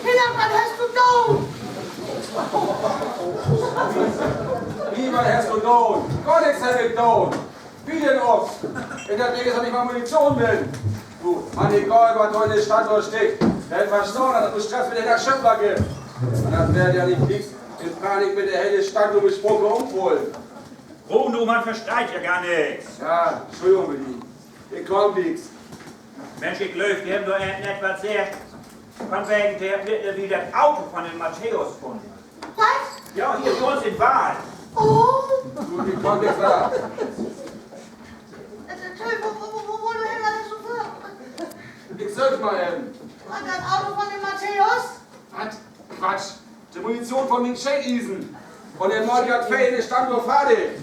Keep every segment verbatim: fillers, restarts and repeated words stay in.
Hinner, wat hest du doon? Wie, wat hest du doon? Gor nix heff ik doon. Wie denn ok? In dat Ding is doch nich mal Munition binnen. Du, man, egal, wat dor in de Standdöör stickt. Wer verstahn, dat du Stress mit de Schöffler gifft. Man, dat weer ja nich nix. In Panik mit de hele Standdöör besproken umfullen. Bruno, man versteiht ja gor nix. Ja, Entschuldigung, Willi. Ik kann nix. Mensch, ik glööv, de hebben dor net wat seggt. Von wegen, de hebben mittlerwiel dat Auto von den Matthäus funnen. Wat? Ja, hier bi uns in Wald. Oh. Du, ik kann nix seggen. Äh, äh, wo, wo, wo, wo, wo, du Himmel, dat is so veel. Ik söök mal even. Wat, dat Auto von den Matthäus? Wat? Quatsch. De Munition von mien Scheidiesen. Un de Mörder hett twee in de Standdöör fardig.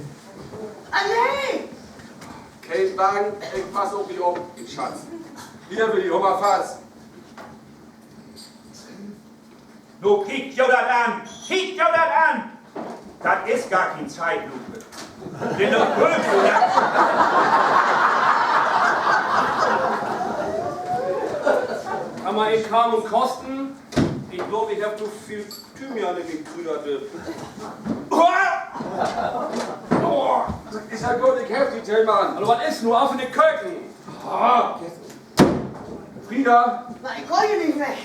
Ah, nee. Keen Bang, ik pass op di op, Schatz. Hier, Willi, hool mal fast. Nu kiek jo dat an! Kiek jo dat an! Dat is gor keen Zeitlupe. Den noch Öl oder? Kann man in Kamen kosten? Ik glööv, ik heff to veel Thymian in mien Krüderdip. Oh, is ja goot, ik help di, Tillmann. Aver wat is nu af in de Köken? Ah. Frieda? Na, ik gah hier nich weg.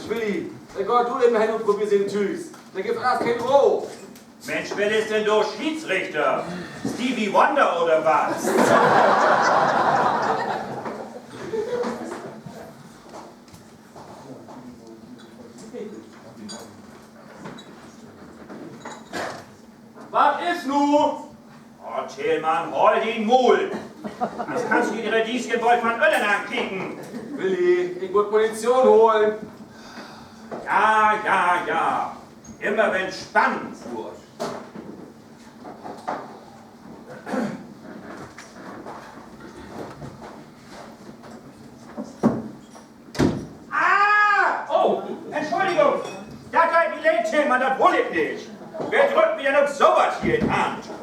Willi, denn gah du even hen un probeer sien Tüügs. Dor gifft dat anners keen Roh. Mensch, wer is denn dor Schiedsrichter? Stevie Wonder oder wat? Wat is nu? Oh, Tillmann, hool dien Muul! Anners kannst du dien Radieschen woll von ünnen ankieken. Willi, ik mutt Munition holen. Ja, ja, ja. Immer wenn spannend wurd. Ah! Oh, Entschuldigung. Dat deit mi leed, Tillmann, dat wull ik nich. Wer drückt mi denn ok so wat hier in Hand?